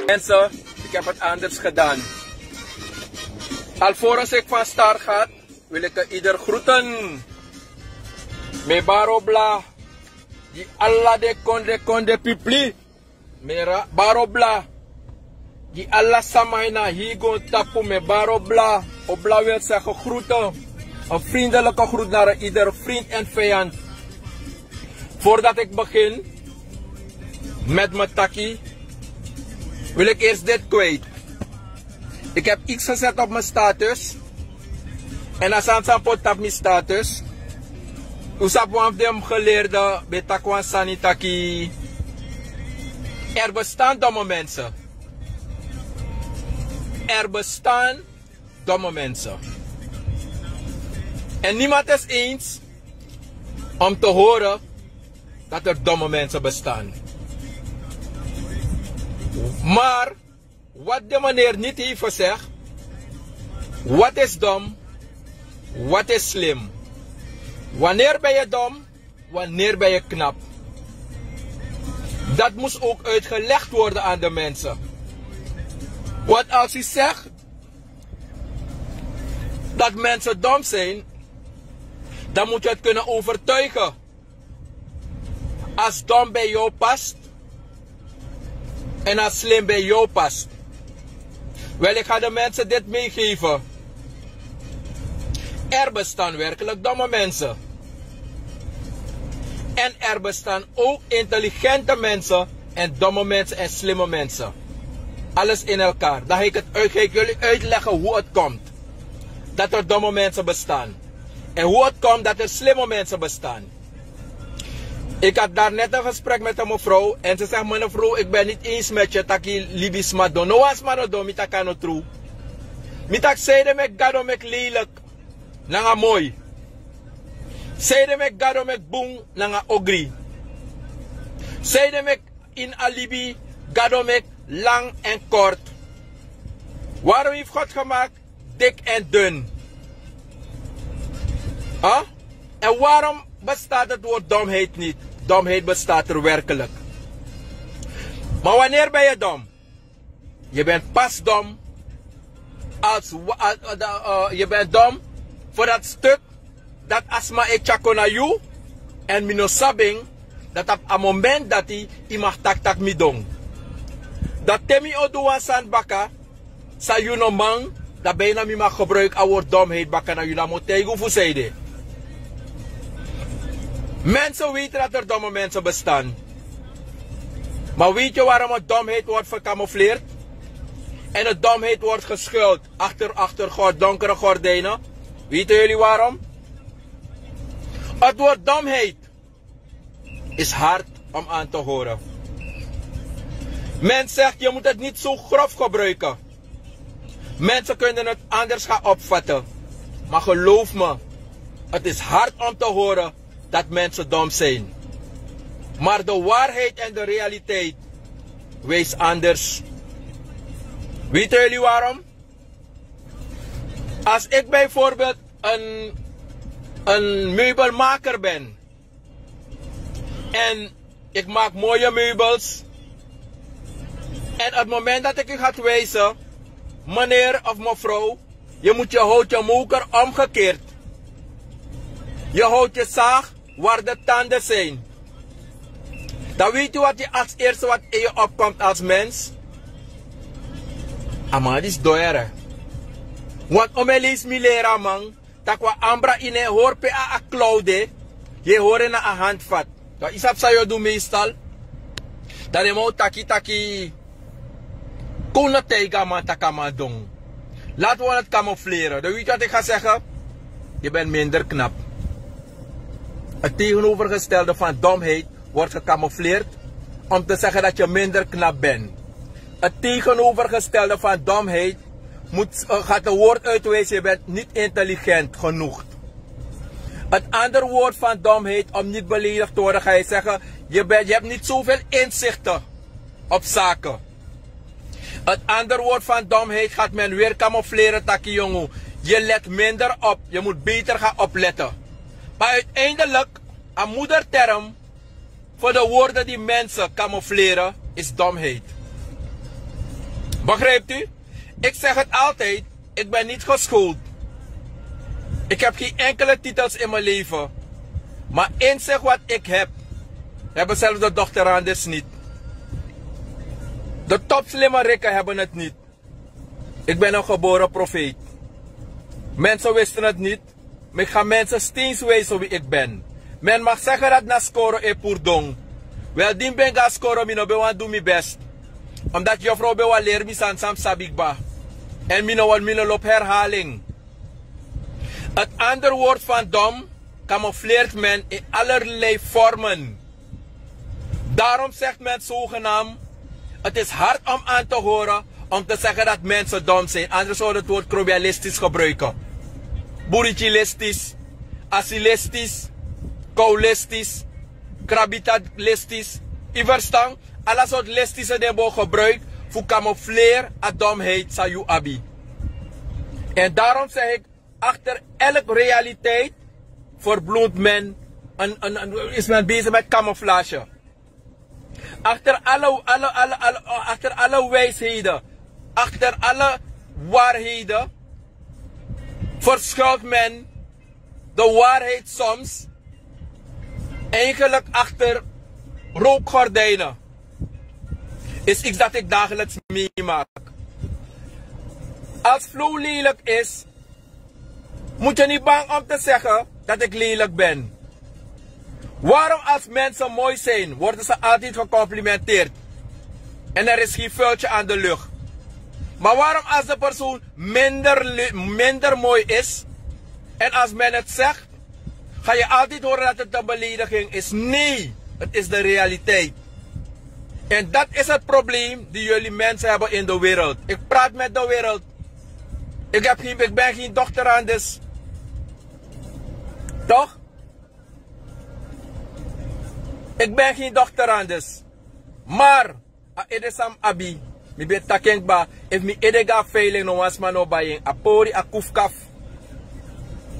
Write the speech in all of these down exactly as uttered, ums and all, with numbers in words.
Mensen, ik heb het anders gedaan. Alvorens ik van start ga, wil ik ieder groeten. Mijn barobla, die alla de konde konde pipli. Mijn barobla, die alla samaina higon tapu mijn barobla. Obla wil zeggen groeten. Een vriendelijke groet naar ieder vriend en vijand. Voordat ik begin met mijn taki, wil ik eerst dit kwijt. Ik heb iets gezet op mijn status. En als aan pot op mijn status, u sabi wan fu den geleerde ben taki wan sani taki: er bestaan domme mensen. Er bestaan domme mensen. En niemand is eens om te horen dat er domme mensen bestaan. Maar wat de meneer niet heeft gezegd: wat is dom, wat is slim? Wanneer ben je dom, wanneer ben je knap? Dat moest ook uitgelegd worden aan de mensen. Want als u zegt dat mensen dom zijn, dan moet je het kunnen overtuigen. Als dom bij jou past en als slim bij jou past. Wel, ik ga de mensen dit meegeven. Er bestaan werkelijk domme mensen. En er bestaan ook intelligente mensen en domme mensen en slimme mensen. Alles in elkaar. Dan ga ik, het, ga ik jullie uitleggen hoe het komt dat er domme mensen bestaan. En hoe het komt dat er slimme mensen bestaan. Ik had daar net een gesprek met een mevrouw. En ze zegt: mevrouw, ik ben niet eens met je taki libisma don. No wan sma no don, mi taki a no tru. Mi taki: sanede meki Gado meki lelijk nanga moi? Sanede meki Gado meki bun nanga ogri? Sanede meki ini a libi Gado meki lang en kort? Waarom heeft God gemaakt dik en dun? Huh? En waarom bestaat het woord domheid niet? Domheid bestaat er werkelijk. Maar wanneer ben je dom? Je bent pas dom als, als, eh, eh, je bent dom voor dat stuk dat a sma e tyari kon na yu. En mi no sabi en, dat a moment dati yu mag taki taki mi don. Dat te mi o du wan sani baka san yu no man, dan bijna mi mag gebruik a woord domheid baka na yu, dan mi o taigi un fu sanede. Mensen weten dat er domme mensen bestaan. Maar weet je waarom het domheid wordt vercamoufleerd? En het domheid wordt geschuild achter, achter gor-, donkere gordijnen. Weten jullie waarom? Het woord domheid is hard om aan te horen. Men zegt: je moet het niet zo grof gebruiken. Mensen kunnen het anders gaan opvatten. Maar geloof me, het is hard om te horen dat mensen dom zijn. Maar de waarheid en de realiteit wijst anders. Weten jullie waarom? Als ik bijvoorbeeld een, een meubelmaker ben en ik maak mooie meubels, en het moment dat ik u ga wijzen: meneer of mevrouw, je moet je houtje moker omgekeerd, je houtje zaag waar de tanden zijn. Dan weet u wat je als eerste wat in je opkomt als mens. A man disi doi. Want omen leisi mi leri a man taki wan ambra ini en hori pe a, a klauw de, yu e hori en na a handvat. Dan yu sabi san yu o du meestal? Dan den man o taki taki: kon un no taigi a man taki a man don. Laten we het camoufleren. Dan weet je wat ik ga zeggen? Je bent minder knap. Het tegenovergestelde van domheid wordt gecamoufleerd om te zeggen dat je minder knap bent. Het tegenovergestelde van domheid moet, eh, gaat een woord uitwijzen: je bent niet intelligent genoeg. Het andere woord van domheid, om niet beledigd te worden, ga je zeggen: je bent, je hebt niet zoveel inzichten op zaken. Het andere woord van domheid gaat men weer camoufleren taki: jongen, je let minder op, je moet beter gaan opletten. Maar uiteindelijk, een moederterm voor de woorden die mensen camoufleren is domheid. Begrijpt u? Ik zeg het altijd, ik ben niet geschoold. Ik heb geen enkele titels in mijn leven. Maar inzicht wat ik heb, hebben zelfs de doctorandus niet. De topslimme rikken hebben het niet. Ik ben een geboren profeet. Mensen wisten het niet, maar ik ga mensen steeds wijzen wie ik ben. Men mag zeggen dat na skoro e purdon. Wel, din ben ga skoro, mi no ben wan doe mi best. Omdat juffrouw ben wan leer mi san sam sabikba. En mi no wan mi no lop herhaling. Het ander woord van dom camoufleert men in allerlei vormen. Daarom zegt men zogenaamd, het is hard om aan te horen om te zeggen dat mensen dom zijn. Anders zou het woord krobialistisch gebruiken. Buritialistisch, asilistisch, kaulistisch, krabitalistisch. U verstaan? Alle soort listische dingen worden gebruikt voor camoufleren a domheid sa yu abi. En daarom zeg ik, achter elk realiteit verbloemt men, en, en, en, is men bezig met camouflage. Achter alle, alle, alle, alle, achter alle wijsheden, achter alle waarheden verschuilt men de waarheid soms eigenlijk achter rookgordijnen. Is iets dat ik dagelijks meemaak. Als Flow lelijk is, moet je niet bang om te zeggen dat ik lelijk ben. Waarom als mensen mooi zijn, worden ze altijd gecomplimenteerd? En er is geen vuiltje aan de lucht. Maar waarom als de persoon minder, minder mooi is, en als men het zegt, ga je altijd horen dat het een belediging is? Nee, het is de realiteit. En dat is het probleem die jullie mensen hebben in de wereld. Ik praat met de wereld. Ik, heb geen, ik ben geen doctorandus. Toch? Ik ben geen doctorandus. Maar a ede san mi abi, mi ben taki en kba. Efu mi ede go na veiling, no wan sma no o bai en. A pori, a kufkaf.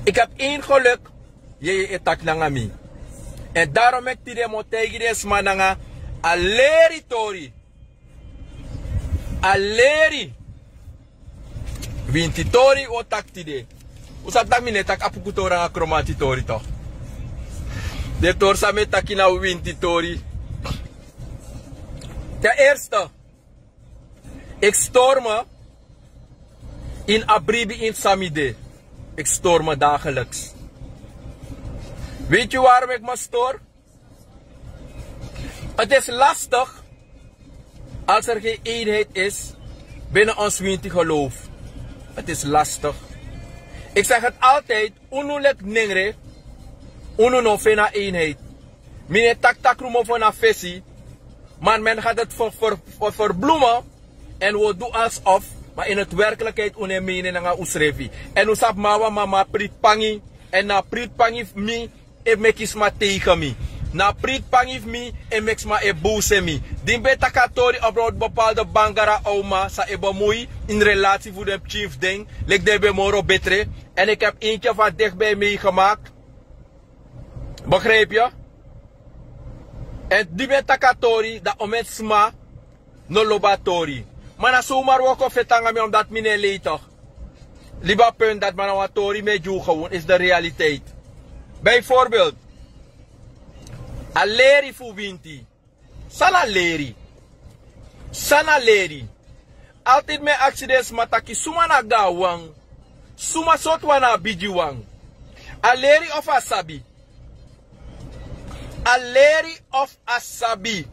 Ik heb één geluk. Yeye e taki nanga mi. En daarom meki tide mi o taigi den sma nanga a leri tori. A leri. Winti tori wi o taki tide. Un sabi tak' mi no e taki apuku tori nanga kromanti tori, toch? Den tori san mi e taki na winti tori. Ten eerste, ik stoor me in a bribi ini san mi de. Ik stoor me dagelijks. Weet je waarom ik me stoor? Het is lastig als er geen eenheid is binnen ons winti geloof. Het is lastig. Ik zeg het altijd, unu leki nengre, unu no feni a eenheid. Mi no e taki tak' ru mofo na fesi, maar men gaat het ver, ver, ver, verbloemen en wi o du alsof, maar in het werkelijkheid unu e mene nanga unsrefi. En un sabi, ma wan mama priti pangi, en na priti pangi fu mi e meki sma tegen mi. Na priti pangi fu mi e meki sma e buuse mi. Di mi ben taki a tori about bepaalde bangara oma san e bemoei in relatie fu den pikin fu den, leki den ben moro betre. En ik heb eentje van dichtbij meegemaakt. Begrijp je? En di mi e taki a tori, dan omeni sma no lobi a tori. Ma na somar wi o kon feti nanga mi, omdat mi no e lei, toch? Libi a punt dati, ma na wan tori mi e gi unu gewoon, is de realiteit. Bijvoorbeeld, a leri fu winti. San na leri? San na leri? Altijd mi e aksi den sma taki, suma na a gaanwan? Suma sortu wan na a bigiwan? A leri of a sabi? A leri of a sabi?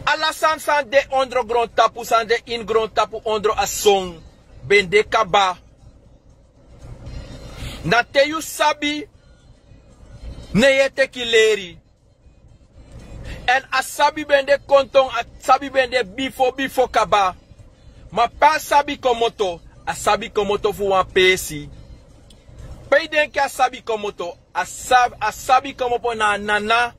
Ala sani san de ondro grontapu, san de ini grontapu ondro a son, ben de kaba. Na te yu sabi, ne yu e teki leri. Èn a sabi ben de konton, a sabi ben de bifo bifo kaba. Ma pe a sabi komoto, a sabi komoto fu wan peesi. Pe yu denki a sabi komoto? A sabi, a sabi komopo na a nana.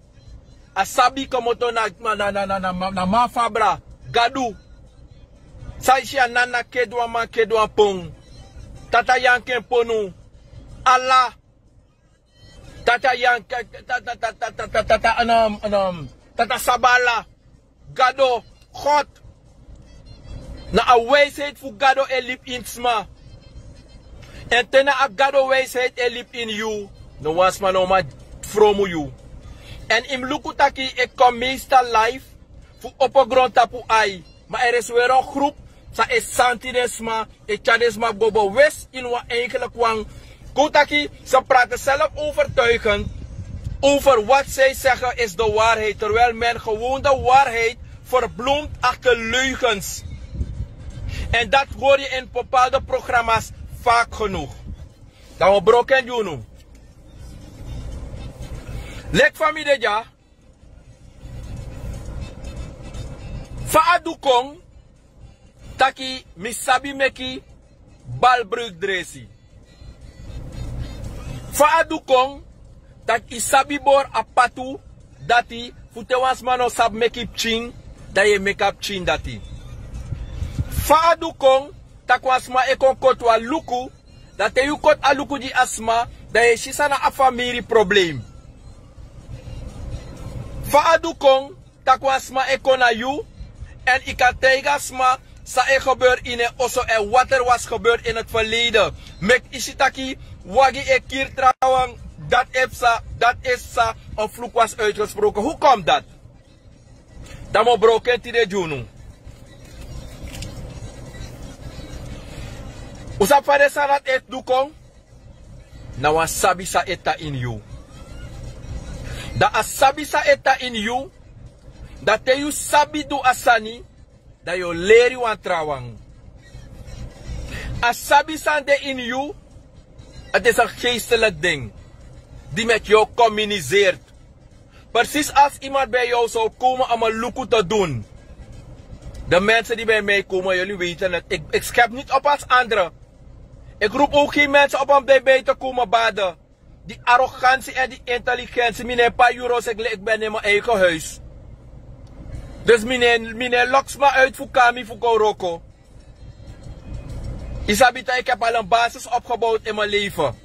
A sabi komoto na, na, na, na, na, na, na man fu abra, Gadu. San yu si, a nana kede wan man, kede wan pon. Tata Yanken ponu. Ala. Tata Yank, tata, tata, tata, tata, anam, anam, tata Sabala, Gado, God. Na a wijsheid fu gado e libi ini sma. Èn te na a gado wijsheid e libi ini yu, no wan sma no man fromu yu. Èn yu mus luku tak' yu e kon meestal life fu opo grontapu ai. Ma er is weri wan grupu san e santi den sma, e tyari den sma go bewust ini wan eigenlik wan. Kon taki ze praten zelf overtuigend over wat zij zeggen is de waarheid, terwijl men gewoon de waarheid verbloemt achter leugens. En dat hoor je in bepaalde programma's vaak genoeg. Dan we broken you nu. Lek famide dya. Fa a du kon taki mi sabi meki balbreukdresi? Fa a du kon taki yu sabi bori a patu dati fu te wan sma no sabi meki pikin, dan yu e meki a pikin dati? Fa a du kon taki wan sma e kon koti wan luku, dan te yu koti a luku gi a sma, dan yu e si san na a famiri problem? Fa a du kon taki wan sma e kon na yu èn yu kan taigi a sma san e gebeur ini en oso èn wat er was gebeurd in het verleden? Meki yu si taki wagi e kiri trawan, dati e psa, dati e psa, of fluku was uitgesproken. Hoe komt dat? Dan mi o broko en tide gi unu. Un sabi fa den sani dati e du kon? Na wan sabi san e tan ini yu. Dan a sabi san e tan ini yu, dan te yu sabi du a sani, dan yu o leri wan trawan. A sabi san de ini yu, het is een geestelijk ding di met jou communiceert. Precies als iemand bij jou zou komen om een luku te doen. De mensen die bij mij komen, jullie weten het. Ik, ik schep niet op als anderen. Ik roep ook geen mensen op om bij mij te komen baden. Die arrogantie en die intelligentie, meneer Payuro, ik, ik ben in mijn eigen huis. Dus meneer, meneer Loksma uit Fukami Fukoroko. Isabita, ik heb al een basis opgebouwd in mijn leven.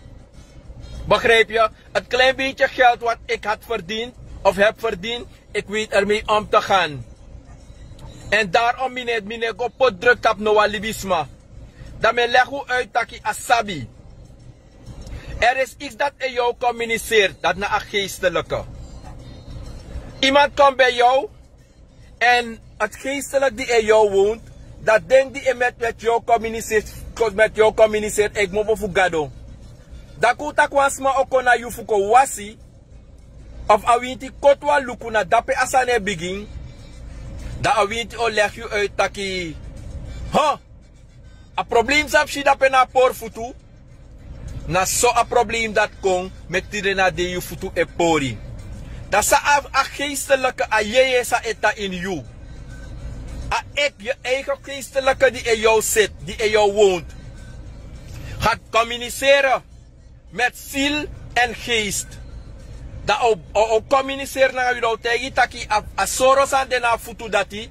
Begrijp je? Het klein beetje geld wat ik had verdiend of heb verdiend, ik weet ermee om te gaan. En daarom, meneer, meneer, go put druk op Noah Libisma. Dan men leg u uit taki a sabi. Er is iets dat in jou communiceert, dat na a geestelijke. Iemand komt bij jou en het geestelijk die in jou woont, dat ding die in met, met jou communiceert, met jou communiceert, ik moet voor Gado. Dan kun tak wan sma o kon na yu fu kon wasi, of a winti koti wan luku na dape a sani e bigin, dan a winti o leg yu uit taki, huh, a problem san fu si dape na a pori futu. Na so a problem dati kon, meki tide na dei yu futu e pori. Dan san a, a geestelijke, a yeye san e tan ini yu. A ek, yu eigen geestelijke di e yu sit, di e yu woont, gaat communiceren met ziel en geest. Dan o, o, o communiceren nanga yu, dan o taigi taki a, a soro san de na a futu dati,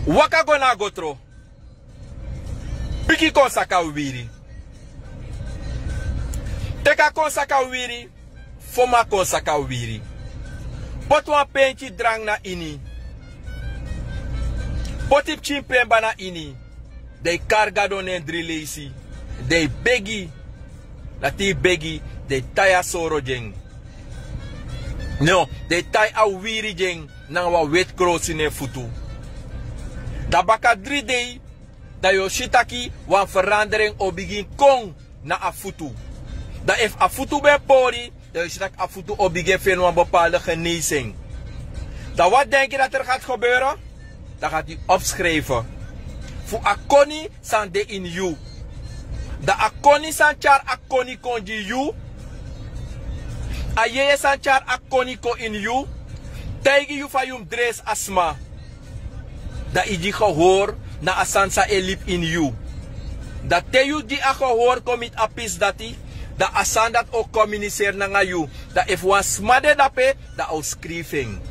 waka go na a gotro. Piki kon saka wiwiri. Teki a kon saka wiwiri. Foma kon saka wiwiri. Poti wan penki drangi na ini. Poti pikin pemba na ini. Dan yu kari Gado nen dri leisi. Dan yu begi. Na te yu begi, dan yu tai a soro gi en. No, dan yu tai a wiwiri gi en nanga wan weti krosi na en futu. Dan baka dri dei, dan yu o si taki wan ferandering o bigin kon na a futu. Dan efu a futu ben pori, dan yu o si taki a futu o bigin e feni wan bepaalde geneesing. Dan wat denki dati er gaat gebeuren? Dan gaat yu opschrijven fu a koni san de ini yu. Dan a koni san tyari a koni kon gi yu, a yeye san tyari a koni kon ini yu, taigi yu fa yu mus dresi a sma. Dan yu gi gehoor na a sani san e libi ini yu. Dan te yu gi a gehoor kon miti a pisi dati, dan a sani dati o communiceren nanga yu. Dan efu wan sma de dape, dan a o skrifi en.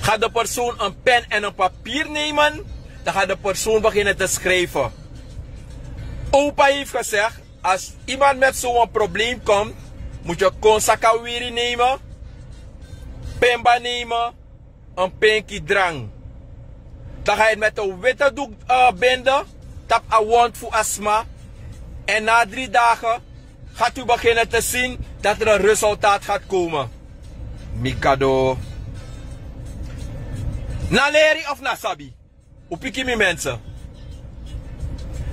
Gaat de persoon een pen en een papier nemen, dan gaat de persoon beginnen te schrijven. Opa heeft gezegd, als iemand met zo'n probleem komt, moet je kon saka wiwiri nemen, pemba nemen, een penki drangi. Dan ga yu meti en wete doek binde tapu a wond fu a sma. Èn na dri dage gati wi beginnen te sin dati de resultaat gati komen. Mi gado. Na leri of na sabi? Un piki mi mense.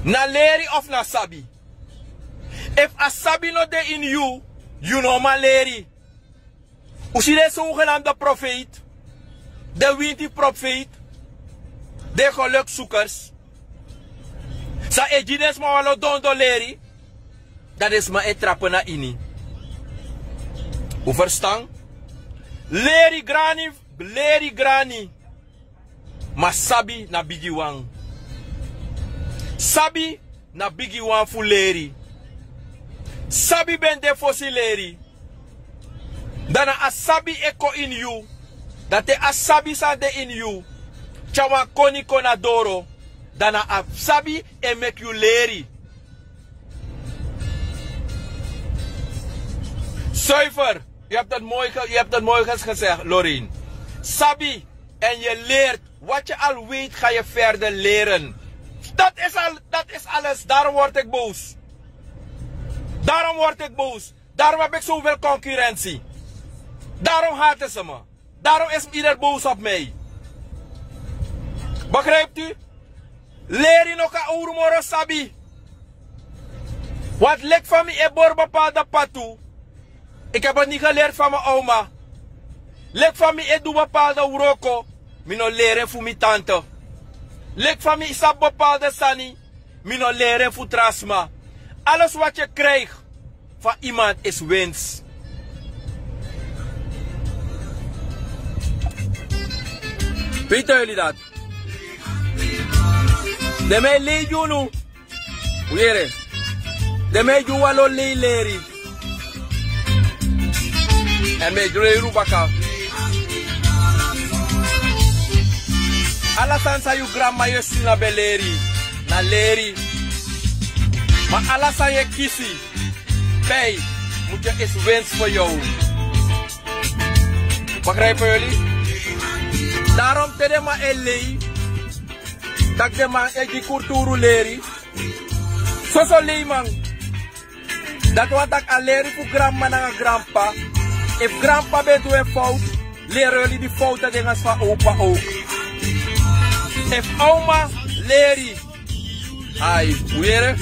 Na leri of na sabi? Efu a sabi no de ini yu, yu no man leri. Un si den sogenamde profeiti, den winti profeiti, den geluksukersi, san e gi den sma wan lo dondo leri, dan den sma e trapu na ini. Un ferstan? Leri grani, leri grani. Ma sabi na bigi wan. Sabi na bigi wan fu leri. Sabi ben de fosi leri. Dan na a sabi e kon ini yu. Dan te a sabi san de ini yu tyari wan koni kon na doro, dan na a sabi e meki yu leri. Zuiver. Je hebt het mooi ge- je hebt het mooi ges- gezegd, Lorraine. Sabi en je leert. Wat je al weet, ga je verder leren. Dat is al, dat is alles. Daarom word ik boos. Daarom word ik boos. Daarom heb ik zoveel concurrentie. Daarom haten ze me. Daarom is ieder boos op mij. Begrijpt u? Leri no kan owru moro sabi. Want leki fa mi e bori bepaalde patu, ik heb het niet geleerd van mijn oma. Leki fa mi e du bepaalde wroko, mi no leri en fu mi tante. Leki fa mi sabi bepaalde sani, mi no leri en fu tra sma. Alles wat je krijgt van iemand is winst. Weet jullie dat? Den mi e lei gi unu. Un yere? Den mi e gi unu wan lo lei leri. Èn mi e gi unu leri baka. Ala sani san yu granmama, yu sisa ben leri, na leri. Ma ala san yu e kisi, bij moet je eens winst voor jou. Begrijpen jullie? Daarom te den man e lei, tak' den man e gi kulturu leri. Soso leiman. Dati wani tak' a leri fu granmama nanga granpapa. Efu granpapa ben du en fout, leri oli di fout a de nanga sma opa ook. Efu a uma leri, ai, un yere?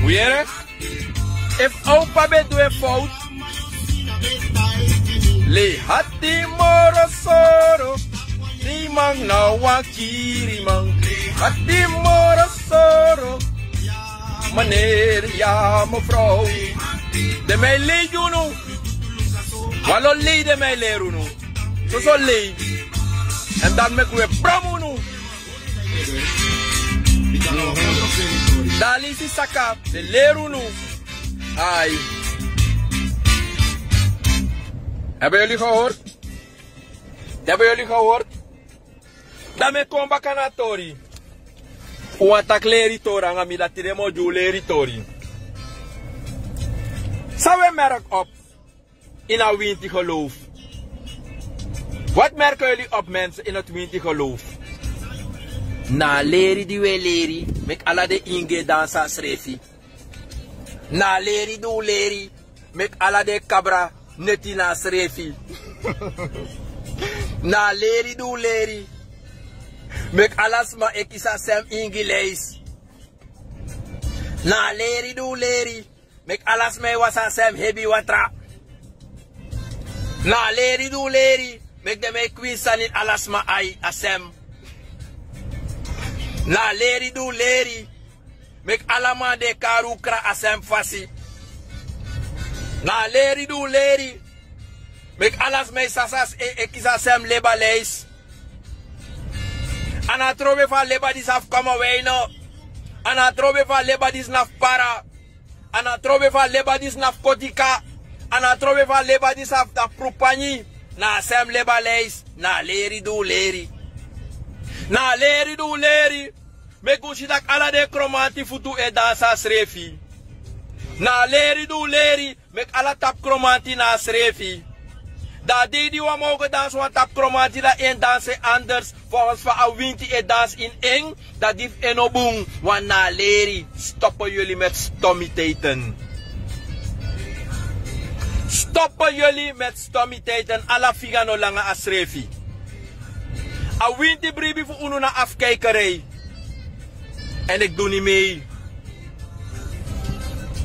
Un yere? Efu a opa ben du en fout, lei hati moro soro. Dei man na wan kiriman. Hati moro soro. Maneri ya mevrouw. Den mi e lei gi unu. Wan lo lei den mi e leri unu. Soso lei. Èn dati meki un e bron unu. Dan a leisi saka den leri unu. Ai. Hebben jullie gehoord? Hebben jullie gehoord? Dan mi e kon baka na a tori. Un wani taki leri tori nanga mi, dan tide mi o gi un leri tori. San un e merki op ini a winti geloof? Wat merken jullie op, mensen, in het winti geloof? Na a leri di un e leri meki ala den ingi e dansi a srefi. Na a leri di un leri meki ala den kabra neti na a srefi. Na a leri di un leri meki ala sma e kisi a sem ingi leisi. Na a leri di un leri meki ala sma e wasi a sem hebi watra. Na a leri di un leri meki den mi e kwinsi sani ini ala sma ai, a sem. Na a leri di un leri meki ala man di e kari un kra a sem fasi. Na a leri di un leri meki ala sma e sasa e, e kisi a sem leba leisi. A na a trowe fu a leba disi na fu kamaweino. A na a trowe fu a leba disi na fu para. A na a trowe fu a leba disi na fu kotika. A na a trowe fu a leba disi na fu prupanyi. Na a sem leba leisi. Na a leri di un leri. Na a leri di un leri meki un si tak' ala den kromanti futu e dansi a srefi. Na a leri di un leri meki ala tapu kromanti na a srefi. Dan a dei di wan mogo dansi wan tapu kromanti, dan en dansi en anders. Volgens fa a winti e dansi ini en, dan di fu en no bun. Wan na a leri. Stoppen yuli met stomiteiten. Stoppen yuli met stomiteiten. Ala finga no langa a srefi. A winti bribi fu unu na afkijkerij. En ik doe niet mee.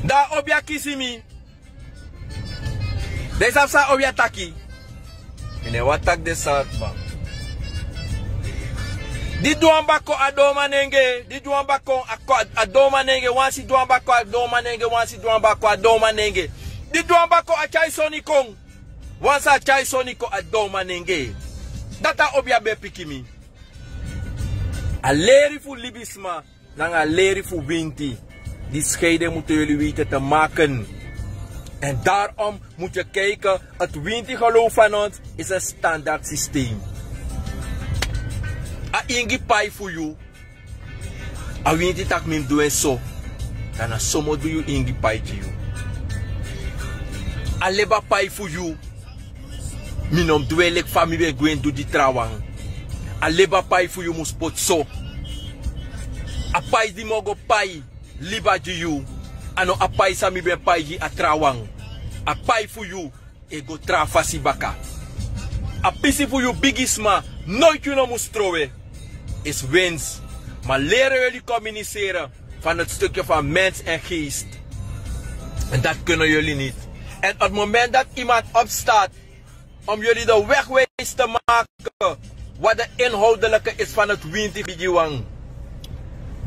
Dan obi a kisi mi. Den sabi san obi a taki. Mi ne wan taki den sani man. Di dwan bako a don manenge, di dwan bako a ko- a don manenge, wansi dwan bako a don manenge, wansi dwan bako a don manenge. Di dwan bako a tyai soni kon. Wansi a tyai soni kon a don manenge. Dati a obi a ben piki mi. A leri fu libisma nanga a leri fu winti. Die scheiding moeten jullie weten te maken. En daarom moet je kijken, het winti geloof van ons is een standaard systeem. A ingi pai fu yu. A winti taki mi mus du en so. Dan na so mi o du yu ingi pai gi yu. A leba pai fu yu. Mi no mus du en leki fa mi ben gwe du gi trawan. A leba pai fu yu mus poti so. A pai di mi o go pai liba gi yu. A no a pai san mi ben pai gi a trawan. A pai fu yu e go tra fasi baka. A pisi fu yu bigisma, noiti yu no mus trowe. Is winst. Maar leren jullie communiceren van het stukje van mens en geest. En dat kunnen jullie niet. En op het moment dat iemand opstaat om jullie de weg wijs te maken wat de inhoudelijke is van het winti bigiwan.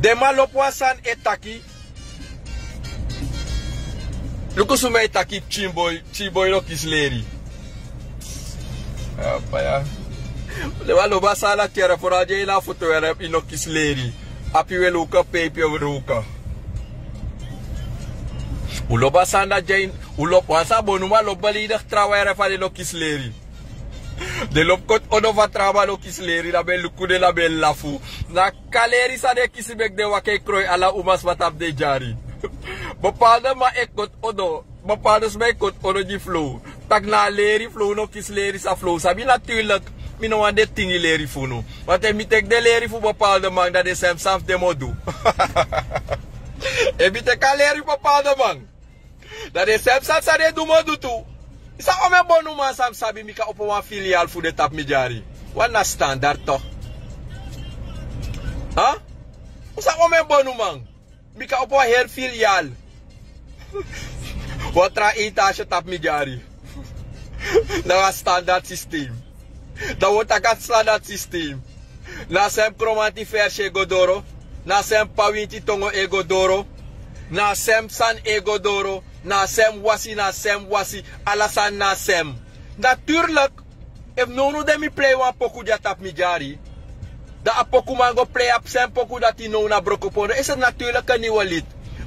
Den man lobi wan sani e taki. Luku suma e taki pikin boi, pikin boi no kisi leri. Apa ya. Den man lobi a sani na tyere foro a di en na foto were yu no kisi leri. Api we luku peipi we luku. Un lobi a sani na di en, un lobi wan sani bonu man lobi beli yu de trawan ere fa den no kisi leri. Den lobi koti odo fu a trawan no kisi leri, dan ben luku den, dan ben lafu. Na a leri san den kisi meki den waka e kroi ala umasma tapu den dyari. Bepaalde man e koti odo, bepaalde sma e koti odo gi flow. Tak' na a leri flow no kisi leri san flow sabi. Natuurlik, mi no wani den tingi leri fu unu. Want efu mi teki den leri fu bepaalde man, dan den srefi sabi san den mu o du. Efu mi teki a leri fu bepaalde man, dan den srefi sabi san den du mu o du tu. San omen bonuman san mi sabi mi kan opo wan filial fu den tapu mi dyari. Wan na standard toch. Ha? San omen bonuman mi kan opo wan heri filial. Wan tra etage tapu mi dyari. Na wan standard systeem. Dan wi o taki a standard systeem. Na a srefi kromanti fersi e go doro. Na a srefi pawinti tongo e go doro. Na a srefi sani e go doro. Na a srefi wasi, na a srefi wasi. Ala sani na a srefi. Natuurlik, efu nownu de mi plei wan poku dya tapu mi dyari, dan a pokuman go plei a srefi poku dati now na brokopondo, is het natuurlik en nieuwe lied.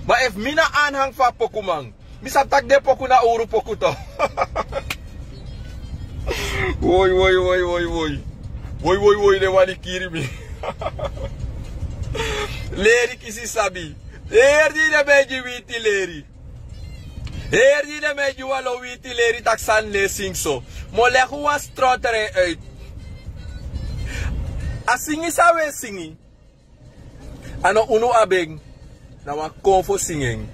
Ma efu mi na anhang fu a pokuman, mi sabi tak' den poku na owru poku to. Woi woi woi woi woi. Woi woi woi, den wani kiri mi. Leri kisi sabi. Leri di den ben gi winti leri. Heri di den ben gi wan lo winti leri tak' sani no e singi so. Mi o legi wan strotere uit. A singi san wi e singi, a no unu abi en. Na wan konfo singi en.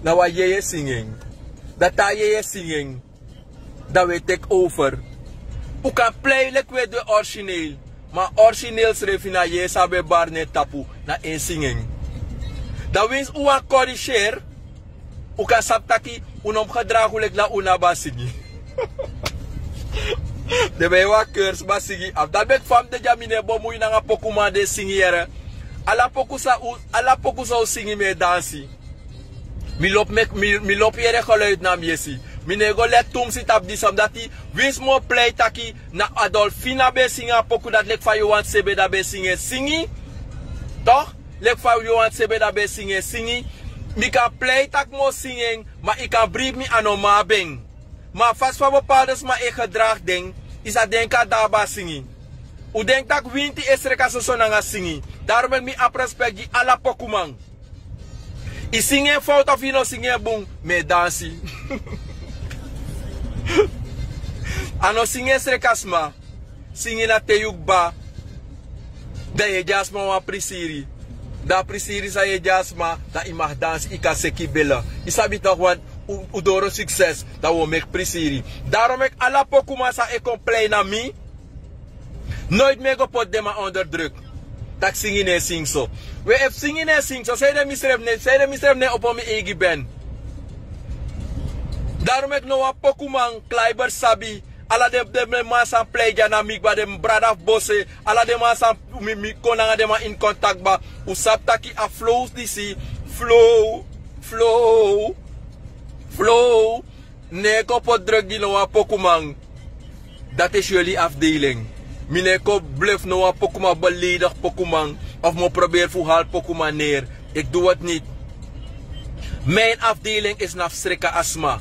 Na wan yeye singi en. Dan te a yeye singi en, dan wi e teki over. Un kan plei leki wi e du en origineel. Ma a origineel srefi na yeye san ben bari na en tapu, na en singi en. Dan winsi un wani koriseri, un kan sabi taki un no mus gedragi un leki dan un no abi a singi. Den ben e wani kersi mi a singi afu. Dati meki fa mi de dya mi no e bemui nanga pokuman di e singi yere. Ala poku san un, ala poku san un singi mi e dansi. Mi lobi meki, mi, mi lobi yere geluid na mi yesi. Mi no e go leti tumsi tapu disi, omdat winsi mi o plei taki na Adolfina ben e singi a poku dati, leki fa Johan Sebeda ben e singi en singi. Toch? Leki fa Johan Sebeda ben e singi en singi. Mi kan plei taki mi o singi en, ma yu kan bribi mi, a no man abi en. Ma a fasi fa bepaalde sma e gedragi den, yu sa denki a dati abi a singi. Un denki tak' winti e sreka soso nanga singi. Daarom meki mi abi respect gi ala pokuman. Yu singi en fowtu of yu no singi en bun, mi e dansi. A no singi e sreka sma. Singi na te yu kba. Dan yu e gi a sma wan prisiri. Dan a prisiri san yu e gi a sma, dan yu mag dansi, yu kan seki bele. Yu sabi tok' wan, un doro sukses, dan un o meki prisiri. Darom meki ala pokuman san e kon plei na mi. Noiti mi e go poti den man onder druk. Tak' singi no e singi so. We efu singi no e singi so, sanede mi srefi no e opo mi eigi ben? Darom meki no wan pokuman klaiber sabi. Ala den man san plei dya na mi kba, den brada fu bose. Ala den man san mi kon nanga den man ini kontakti kba. Un sabi taki a flow disi, flow, flow, flow. No e kon poti druk gi no wan pokuman. Dati e si yuli afdeiling. Mi no e kon blefu no wan pokuman, beleidigi pokuman, of mi o proberi fu hali pokuman neri. Eki du wati niti. Min afdeiling isi na fu sreka a sma.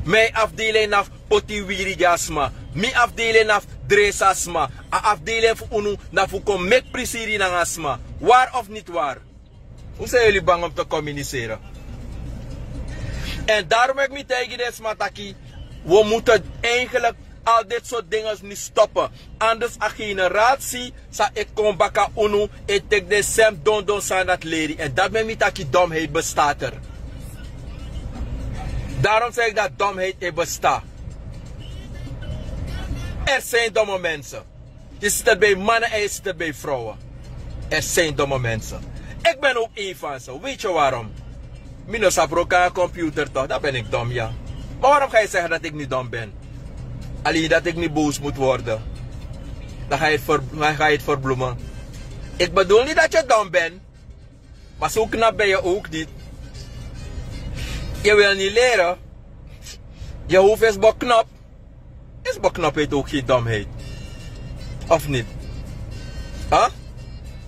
Min afdeiling na fu poti wiri gi a sma. Mi afdeiling na fu dresi a sma. A afdeiling fu unu na fu kon meki prisiri nanga a sma. Wari of niti wari? Un san yuli banga fu te kominiseri? Èn darom meki mi taigi den sma taki, wi o mutu eigenlik al deti sortu dinges ni stopu. Anders a generasi san e kon baka unu e teki den sem dondon sani dati leri. Èn dati meki mi taki domheid bestaat er. Darom segi dati domheid e besta. Er sin domo mense. Yu siti eti bei mannen en yu siti eti bei vrouwen. Er sin domo mense. Eki ben ok en fan se, weiti yu warom? Mi no sabi roko nanga komputer tok', dan ben eki dom ya. Ma warom ga yu segi dati eki ni dom ben? Alin dati eki ni bowsu mutu worden. Dan ga yu eti ferblumen. Eki bedul ni dati yu dom ben. Ma so knap ben yu ok niti. Yu wil ni leri. Yu howfu isi bo knap. Isi bo knap eti ok gen domheid? Of niti?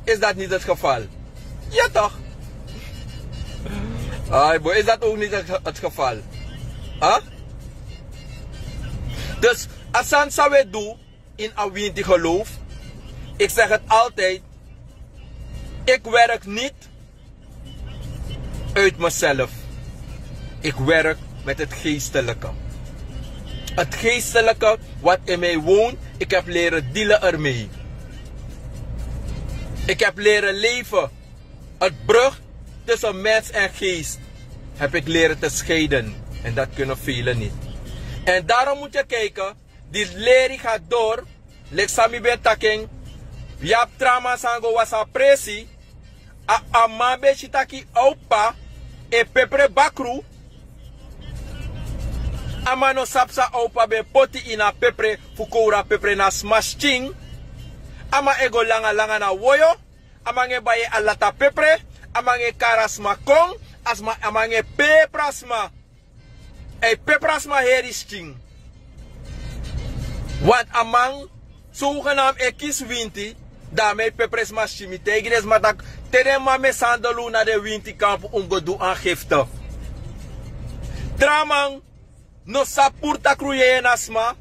Isi dati niti eti geval? Ya tok'. Ai bo, isi dati ok niti eti geval? Dus a sani san wi e du ini a winti geloof. Eki segi eti altijdi. Eki werk niti. Uit meself. Eki werk meti eti geestelike. Eti geestelike wati in mi won. Eki hebi leri dili ermei. Eki hebi leri lefi. Eti brug tusen mens èn geest hebi eki leri te skeiden. Èn dati kunu fele niti. Èn darom mutu yu kaiki. Disi leri ga dori. Leki san mi ben taki en. Yu abi tra man san go wasi a presi. A man ben si taki a opa e pepre bakru. A man no sabi san a opa ben poti ini a pepre fu kowru a pepre na sma skin. A man e go langa langa na woyo. A man e bai en alata pepre. A man e kari a sma kon. A man e pepra sma. A e pepra sma heri skin. Want a man sogenaam e kisi winti. Dan a man e pepre sma skin. Mi taigi den sma taki te den man mesandel unu na den winti kampu un mus go du angifte. Tra man no sabi puru takru yeye na sma.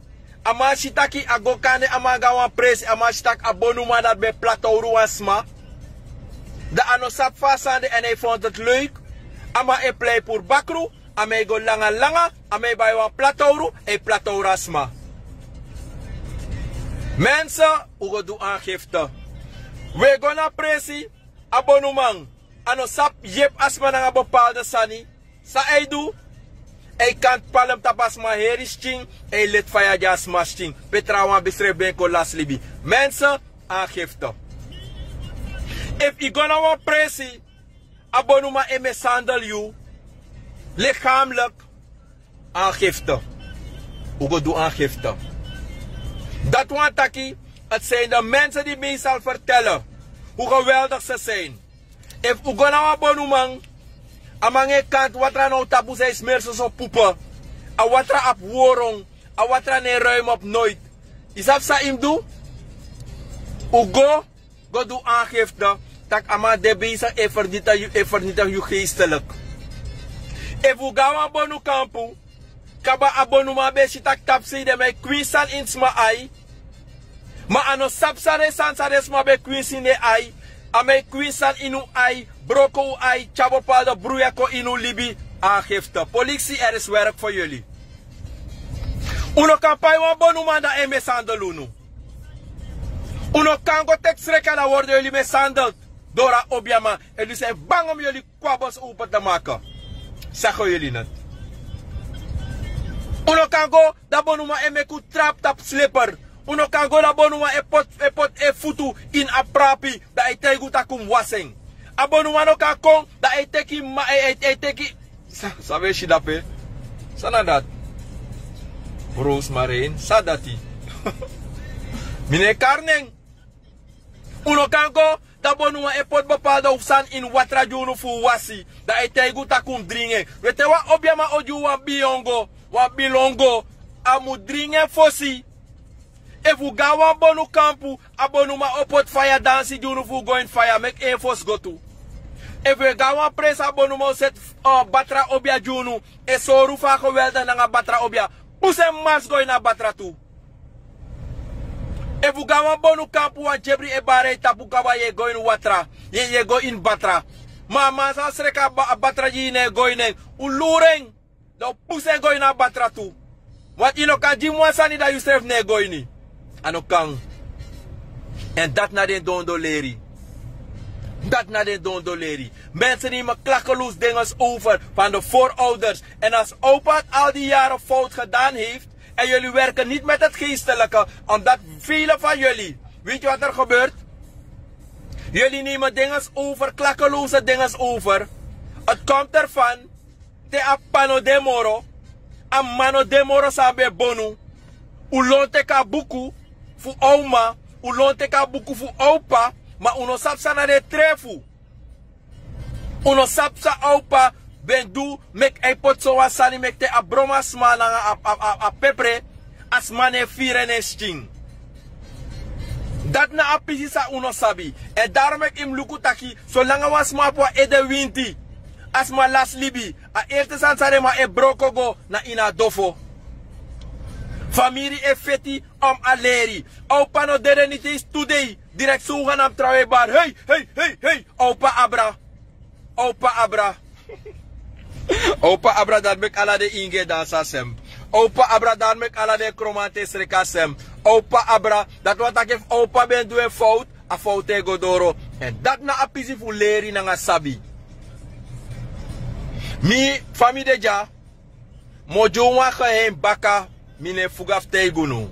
A man si taki a go kande a man go na wan presi a man si taki a bonuman dati ben platowru wan sma. Dan a no sabi fa a sani de èn a e fon dati leuk. A man e plei puru bakru. A man e go langa langa. A man e bai wan platowru. A e platowru a sma. Mense, un go du angifte. Un e go na presi. A bonuman a no sabi yepi a sma nanga bepalde sani. San a e du? A e kanti palm tapu a sma heri skin. A e leti faya gi a sma skin. Pe trawan ben srefi ben kon lasi libi. Mense, angifte. Efu yu go na wan presi a bonuman e mesandel yu likamlik. Angifte. Un go du angifte. Dati wani taki, eti sin de mense di mi sal fertele hu geweldik se sin. Efu un go na wan bonuman, a man e kanti watra na un tapu san e smeri soso pupe. A watra abi woron. A watra no e ruimu opu noiti. Yu sabi san yu mus du? Un go go du angifte. Tak' a man de besi e fernitigi yu geestelik. Efu un go na wan bonu kampu, kaba a bonuman ben si tak' tapu sei den man e kwinsi sani ini sma ai. Ma a no sabi san den sani san den sma ben kwinsi ini en ai. A man e kwinsi sani ini un ai, broko un ai, tyari bepalde bruya kon ini un libi. Angifte. Poliksi, er isi werk for yuli. Un no kan pai wan bonuman dan e mesandel unu. Un no kan go teki sreka dan worde yuli mesandel doro a obiaman. En dus e banga mi yuli kwabos un pata maka. Sako yuli nati. Un no kan go dan bonuman e meki un trapu tapu sleper. Un no kan go dan bonuman e poti en futu ini a prapi dan a e taigi un tak' un mus wasi en. A bonuman no kan kon dan a e teki en ma a e teki san ben e si dape? San na dati? Rosemary en san dati? Mi no e kari nen. Un no kan go dan bonuman e poti bepalda un sani ini watra gi unu fu un wasi dan a e taigi un tak' un mus dringi en. We te wan obiaman o gi un wan bilongo wan bilongo a mus dringi en fosi. Efu un go na wan bonu kampu a bonuman o poti faya dansi gi unu fu un go ini faya meki en fosi go tu. Efu un e go na wan presi a bonuman o seti batra obia gi unu e sori un fu a gewelda nanga batra obia pusu en masi go ini a batra tu. Efu un go na wan bonu kampu wan dyebri e bari en tapu kaba yu e go ini watra yu e go ini batra. Ma a man san sreka a batra gi yu no e go ini en. Un luru en dan un pusu en go ini a batra tu. Wanti yu no kan gi mi wan sani dan yusrefi no e go ini. A no kan. Èn dati na den dondoleri. Dati na den dondoleri. Mensen nemen klakkeloos dingen over van de voorouders. En als opa het al die jaren fout gedaan heeft en jullie werken niet met het geestelijke, omdat velen van jullie, weet je wat er gebeurt? Jullie nemen dingen over, klakkeloze dingen over. Het komt ervan te a p'pa no de moro. A m'ma no de moro san a ben bonu. Un lon teki a buku fu oma. Un lon teki a buku fu opa. Ma un no sabi san na den trefu. Un no sabi san opa ben du meki a e poti sowan sani meki te a bron a sma nanga a pepre. A sma no e firi en na en skin. Dati na a pisi san un no sabi. Èn daro meki yu mus luku taki solanga wan sma abi wan ede winti a sma lasi libi. A erste sani san den man e broko go na ini a dofo. Famiri e feti. A mus a leri. A opa no dede niti isi tu dei. Direkti sowan na mus trawan e bari hei hei hei hei. A opa abra. A opa abra. A opa abra dati meki ala den ingi e dansi a sem. A opa abra dati meki ala den kromanti e sreki a sem. A opa abra. Dati wani taki efu a opa ben du en fowtu a fowtu e go doro. Èn dati na a pisi fu leri nanga sabi. Mi fa mi de dya. Mi o gi un wan geheim baka. Mi no e fuga fu taigi unu.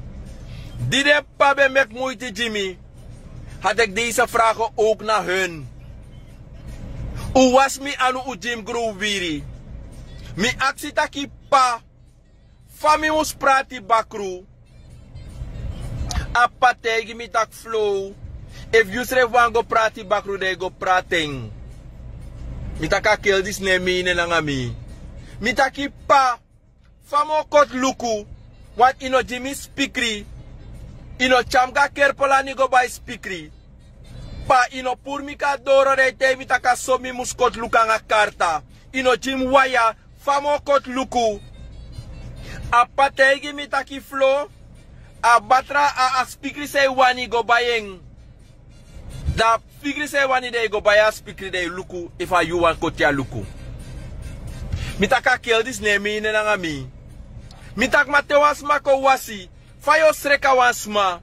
Di den p'pa ben meki muiti gi mi. Hadi eki deise frage owk na hun. Un wasi mi anu un gi mi gron wiri. Mi aksi taki p'pa fa mi mus prati bakru. A p'pa taigi mi taki flow efu yusrefi wani go prati bakru dan yu go prati en. Mi taki a kel disi no e meini en nanga mi. Mi taki p'pa fa mi o koti luku. Wanti yu no gi mi spikri. Yu no tyari mi go a kerpolani go bai spikri. P'pa yu no puru mi kon na doro dan yu taigi mi tak' a so mi mus koti luku nanga karta. Yu no gi mi waya. Fa mi o koti luku. A p'pa taigi mi taki flo a batra a spikri san yu wani go bai en. Dan a spikri san yu wani dan yu go bai a spikri dan yu luku efu a yu wani koti a luku. Mi taki a kel disi no e meini en nanga mi. Mi taki ma te wan sma kon wasi fa yu o sreka wan sma.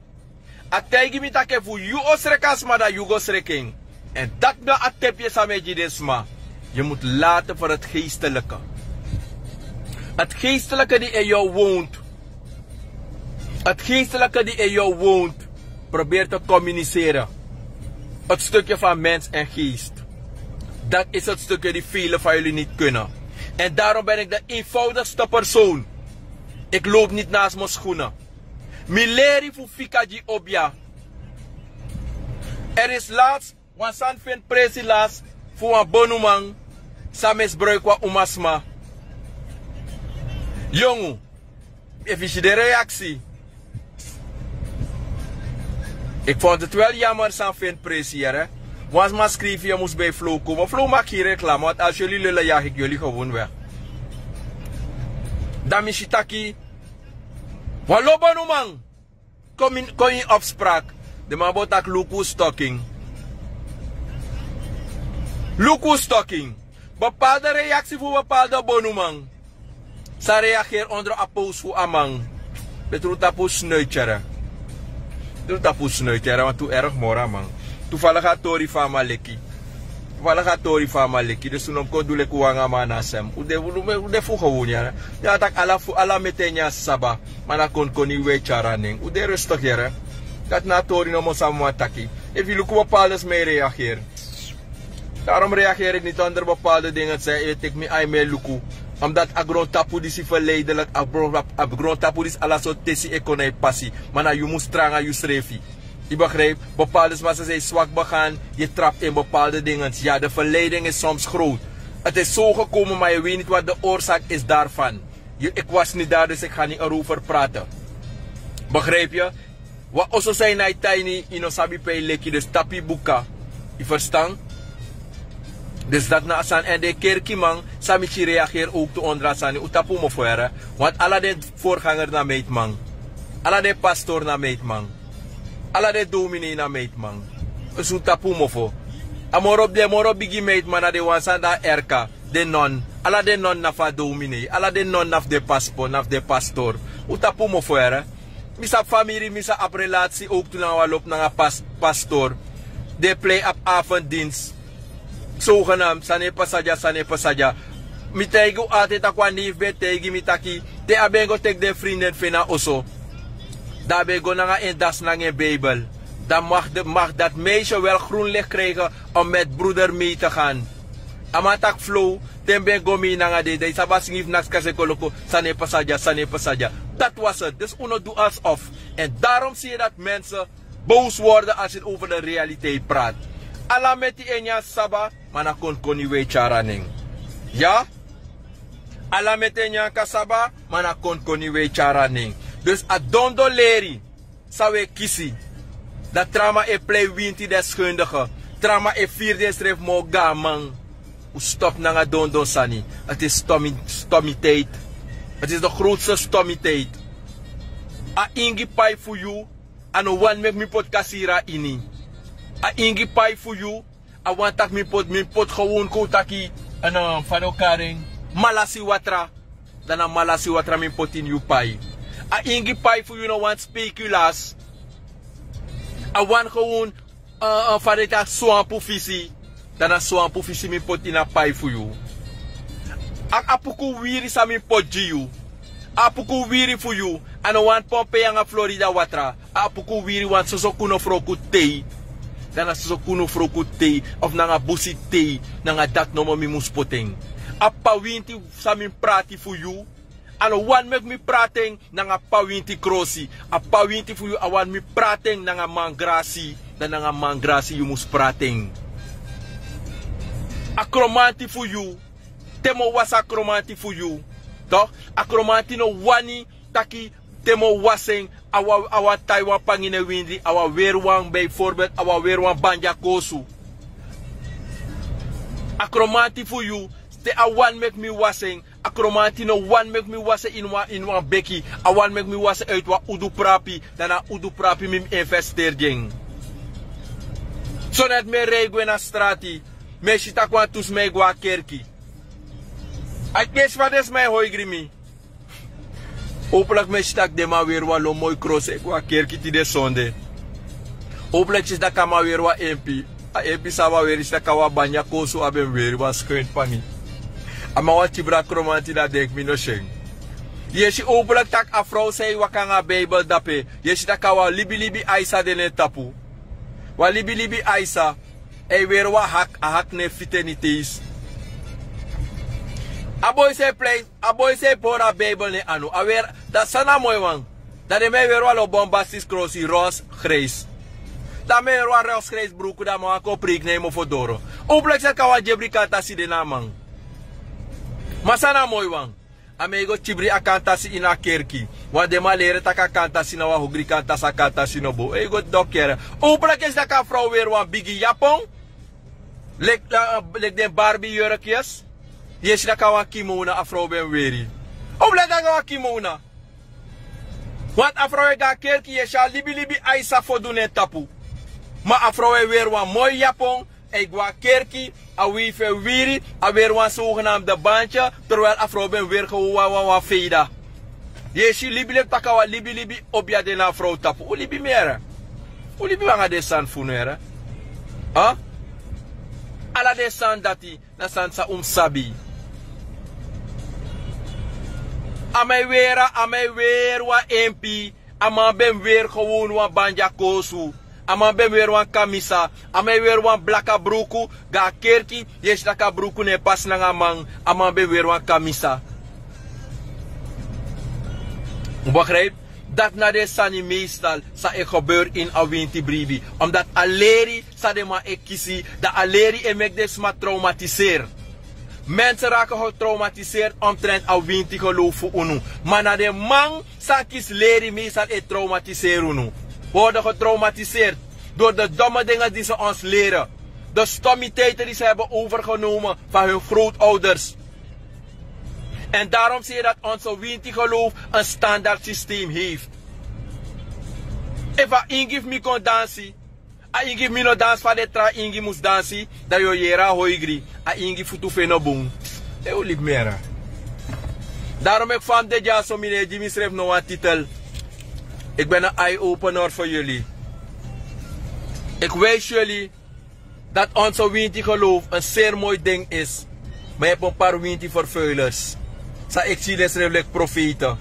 A taigi mi tak' efu yu o sreka a sma dan yu go sreka en. Èn dati na a tepye san mi e gi den sma. Yu mutu late fo dati geestelike. Dati geestelike di en yu o wontu. Dati geestelike di en yu o wontu. Proberi te komunisere. Dati stukye fan mens èn geest. Dati isi dati stukye di fele fan yuli niti kune. Èn darom ben iki de enfowdigste persoon. Iki lowpu niti na a sma skune. Mi leri fu fika gi obia. Eri isi lasi wan sani feni presi lasi fu wan bonuman san misbruiki wan umasma. Yongu efu yu si den reaksi. Iki fon tu twel yamari san feni presi yere. Wan sma skrifi yu mus ben yu flow komo flow maki reklama wati a seli lele yagi iki yoli gewon we. Dan mi si taki wan lo bonuman. Kon ini opsprak. Den man bo taki luku un stoking. Luku un stoking. Bepalde reaksi fu bepalde bonuman san reageri ondro a post fu a man. Letru tapu snuityere. Letru tapu snuityere want tu erg mora man. Tu fala ga tori fama leki. Tu fala ga tori fama leki dus tu no kon du leku wanga man na sem u de fu gewun yere. Ya tak ala fu ala metenya saba. Man na kon koni we tyara nen u de rustig yere. Dat na tori no mo sama taki. Efi luku bepaalde sma e reageer. Daarom reageer ik niet onder bepaalde dingen zei e tik mi ai me luku. Omdat a grondtapu disi verleidelijk a grondtapu disi ala so tesi e kon na yu pasi. Maar na yu mus tranga yu srefi. Yu begrijp? Bepaalde sma se zijn zwak begaan. Je trapt in bepaalde dingen. Ja, de verleiding is soms groot. Het is zo gekomen maar je weet niet wat de oorzaak is daarvan. Ik was niet daar dus ik ga niet erover praten. Begrijp je? Wan oso san yu na e taini yu no sabi pe yu leki dus tapu yu buka. Yu ferstan? Dus dati na a sani èn den kerkiman san miti reageri owktu ondro a sani un tapu mofo here. Want ala den forganger na meitiman. Ala den pastor na meitiman. Ala den dominei na meitiman. Dus un tapu mofo. A moro den moro bigi meitiman na den wan san de na erka. Den non. Ala den non na fu a dominei ala den non na fu den paspo na fu den pastor. Un tapu mofo here. Mi sabi famiri mi sa abi relasi owktu nanga wan lopu nanga pastor. Den e plei abi avondins. Sogenam sani e pasa dya sani e pasa dya. Mi taigi un ati e taki wan nei fu ben e taigi mi taki te a ben go teki den frinden fu en na oso, dan a ben go nanga en dasi nanga en bibel. Dan mag dati meisye wel grunliki krijgen om met broeder mei te gan. A man taki flow te mi ben go mei nanga den dan yu sabi a singi fu naki skasi e kon luku. Sani e pasa dya sani e pasa dya. Dati was heti dus un no du alsof. Èn darom si yu dati mense boos worden als yu over de realiteit praat. Ala meti en nyan saba. Ma na konkoni we tyari a nen. Ya. Ala meti en nyan kasaba. Ma na konkoni we tyari a nen. Dus a dondo leri san we kisi. Dan traman e plei winti deskundige. Traman e firi densrefi moo gaan man. Un stop nanga dondon sani. Ti is stomiteit. Ti is de grotste stomiteit. A ingi pai fu yu. A no wani meki mi poti kasiri a ini. A ingi pai fu yu. A wani tak' mi poti mi poti gewon kon un taki. Fa den o kari en. Malasi watra. Dan na malasi watra mi poti ini yu pai. A ingi pai fu yu no wani spekilas. A wani gewon fa den e taki swampu fisi. Dan na swampu fisi mi poti ini a pai fu yu. A apuku wiri san mi poti gi yu. A apuku wiri fu yu. A no wani pompe yu nanga florida watra. A apuku wiri wani soso kunofroku tei. Dan na soso kunofroku tei of nanga busi tei. Nanga dati nomo mi mus poti en. A pawinti san mi prati fu yu. A no wani meki mi prati en nanga pawinti krosi. A pawinti fu yu a wani mi prati en nanga mangrasi. Dan nanga mangrasi yu mus prati en. A kromanti fu yu. Te mi o wasi a kromanti fu yu. Tok a kromanti no wani taki te mi o wasi en. A wan tai wan pangine windri a wan weri wan bijvorbelt a wan weri wan bandya kosu. A kromanti fu yu. Te a wani meki mi wasi en. A kromanti no wani meki mi wasi en ini wan beki. A wani meki mi wasi en uiti wan udu prapi. Dan na udu prapi mi mus investeri gi en. Soneti mi e rei gwe na strati. Mi e si tak' wantu sma e go na kerki. A kesi fa den sma e hoigri mi. Opulaki mi e si tak' den man weri wan lon moi krosi e go na kerki tide sonde. Opulaki si tak' a man weri wan empi. A empi san a man weri si tak' a wan banya kosu a ben weri wan skeun pami. A man wan tibra kromanti dan denki mi no si en. Yu e si opulaki tak' a frow san e waka nanga a beibel dape. Yu e si tak' a wan libilibi aisa de na en tapu. Wan libilibi aisa. A e weri wan hak a hak na en fiti en niti eisi. A boi san e plen a boi san e pori a beibel na en anu a weri. Dan san na a moi wan? Dan den man e weri wan lo bombastis krosi ros greis. Dan a man e weri wan ros greis bruku dan a man wani kon preiki na en mofo doro. Un pleki seti kan wan dyebri kantasi de na a man. Ma san na a moi wan? A man e go tibri a kantasi ini a kerki. Wan den man leri tak' a kantasi na wan hogri kantasi a kantasi no bo e go doki yere. Un pleki e si tak' a frow weri wan bigi yapon. Leki den barbi yurki yes. Yu e si tak' a wan kimona a frow ben weri. Un pleki tak' a wan kimona. Wantu a frow e go na kerki yu e si a libilibi aisa fodu na en tapu. Ma a frow e weri wan moi yapon. A e go na kerki. A wei fu en wiri. A weri wan sogenamde bantye. Terwel a frow ben weri gewo wan wan feida. Yu e si libi leki tak' a wan libilibi obi a de na a frow tapu. Un libi mi yere. Un libi mi anga den sani fu unu yere. Ala den sani dati na sani san un mus sabi. A man e weri a man e weri wan empi. A man ben weri gewon wan bandi a kosu. A man ben weri wan kamisa. A man e weri wan blaka bruku. Go a kerki. Yu e si tak' a bruku no e pasi nanga a man. A man ben weri wan kamisa. Un begrijp? Dati na den sani meestal san e gebeur ini a winti bribi. Omdati a leri san den man e kisi, dan a leri e meki den sma traumatiseer. Mensen raken getraumatiseerd omtrent a winti geloof fu unu. Ma na den man san kisi leri meestal e traumatiseri unu. Worden getraumatiseerd door de domme dingen die ze ons leren. De stomiteiten die ze hebben overgenomen van hun grootouders. En daarom zie je dat onze winti geloof een standaard systeem heeft. Efu a ingi fu mi kon dansi, a ingi fu mi no dansi fa den tra ingi mus dansi, dan yu o yere a hoigri, a ingi futu fu en no bun. E un libi mi yere. Daarom eki fa mi de dyaso mi no e gi misrefi no wan titel. Eki ben na eye opener fu yuli. Eki wijsi yuli dat onze winti geloof en seri moi ding is. Ma yu ebi en par winti vervuilers san eki si den srefi leki profeite.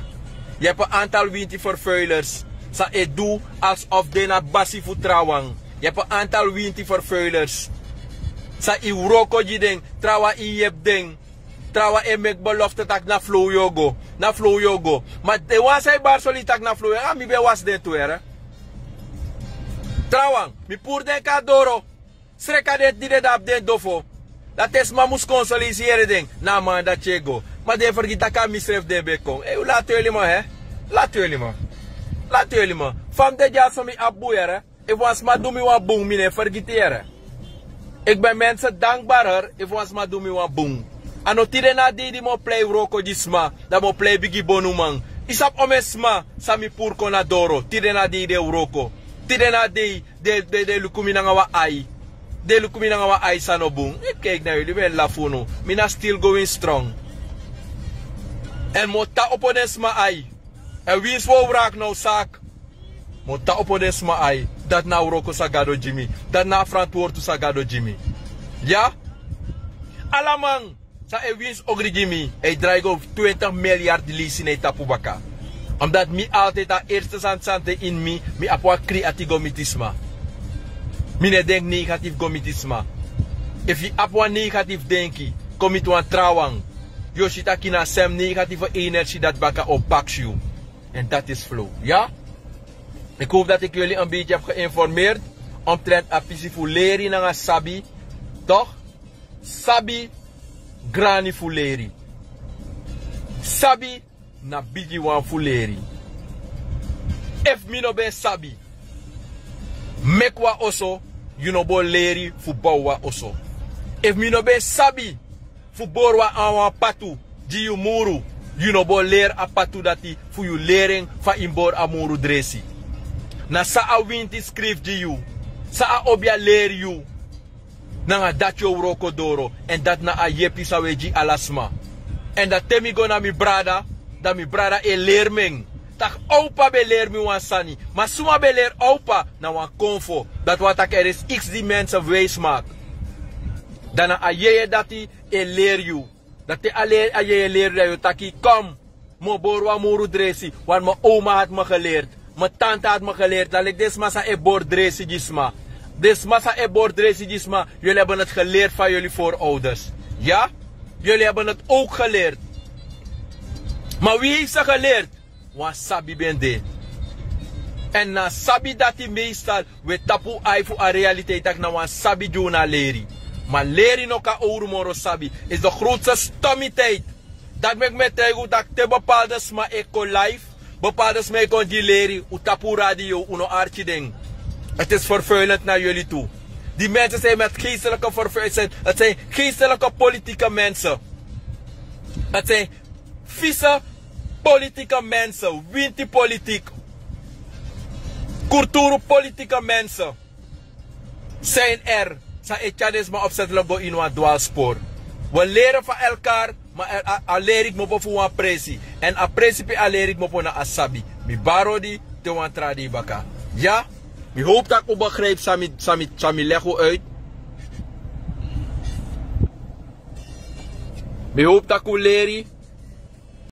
Yu ebi en antal winti vervuilers san e du alsof den na basi fu trawan. Yu ebi en antal winti vervuilers san yu wroko gi den. Trawan yu yepi den. Trawan e meki belofte tak' na flow yu o go. Na flow yu o go. Ma den wan san e bari soli tak' na flow yu o go a mi ben wasi den tu yere. Trawan mi puru den kon na doro. Sreka den di den de abi den dofo. Dati e sma mus kon solisi yere den na a man dati e go. Ma den fergiti tak' a misrefi den ben kon e un lati weli man he. Lati weli man. Lati weli man. Fa mi de dyaso mi abi bun yere. Efu wan sma du mi wan bun mi no e fergiti yere. Eki ben mense dankbari heri efu wan sma du mi wan bun. A no tide na a dei di mi o plei wroko gi sma. Dan mi o plei bigi bonuman. Yu sabi omen sma san mi puru kon na doro tide na a dei den wroko. Tide na a dei den luku mi nanga wan ai. Den luku mi nanga wan ai san no bun. Eki kaiki na yu di mi e lafu unu. Mi na stil going strong. Èn mi o tan opo den sma ai. Èn winsi wi o wraki na un saki. Mi o tan opo den sma ai. Dati na a wroko san gado gi mi. Dati na a ferantwortu san gado gi mi. Ya. Ala man san e winsi ogri gi mi e drai go twintig miliyard leisi na en tapu baka. Omdati mi altidi a erste sani san de ini mi. Mi abi wan kri ati go miti sma. Mi no e denki negatifu go miti sma. Efu yu abi wan negatifu denki kon miti wan trawan, yu o si tak' yu na a sem negatifu energi dati baka o paksi yu. Èn dati isi flow ya. Eki howpu dati eki yuli en beiti abi geinformeerd omtrent a pisi fu leri nanga sabi. Tok'? Sabi grani fu leri. Sabi na bigiwan fu leri. Efu mi no ben sabi meki wan oso, yu no bo leri fu bow wan oso. Efu mi no ben sabi fu bori wan an wan patu gi yu muru, yu no bo leri a patu dati fu yu leri en fa yu mus bori a muru dresi. Na san a winti skrifi gi yu, san a obi a leri yu. Nanga dati yu o wroko doro. Èn dati na a yepi san un e gi ala sma. Èn dan te mi go na mi brada, dan mi brada e leri mi en. Tak' owpa ben leri mi wan sani. Ma suma ben leri owpa na wan konfo. Dati wani tak' er is iksi di mense wijsi maki. Dan na a yeye dati e leri yu. Dan te a yeye leri yu dan yu o taki kon. Mi o bori wan muru dresi. Wani mi owma hati mi geleerd. Mi tante hati mi geleerd dan leki den sma san e bori dresi gi sma. Den sma san e bori dresi gi sma. Yuli abi neti geleerd fan yuli forouders. Ya. Yuli abi neti owk geleerd. Ma wi heisi geleerd. Wan sabi ben de. Èn na a sabi dati meestal wi e tapu un ai fu a realiteit tak' na wan sabi gi unu a leri. Ma leri no kan owru moro sabi. Isi de growtste stomiteit. Dati meki mi e taigi un tak' te bepalde sma e kon life, bepalde sma e kon gi leri un tapu un radio un no arki den. Eti isi ferfeulent na yuli tu. Di mense san e meti geestelike ferfeulent eti san geestelike politike mense. Eti san fise politike mense, winti politik, kulturu politike mense. San en er san e tyari den sma opsetlik go ini wan dwalspor. Wi leri fan elkar. Ma a leri kmopo fu wan presi. Èn a presi pe a leri kmopo na a sabi. Mi bari odi te wan tra dei baka. Ya. Mi howpu tak' un begripi san mi san mi san mi legi un uiti. Mi howpu tak' un leri.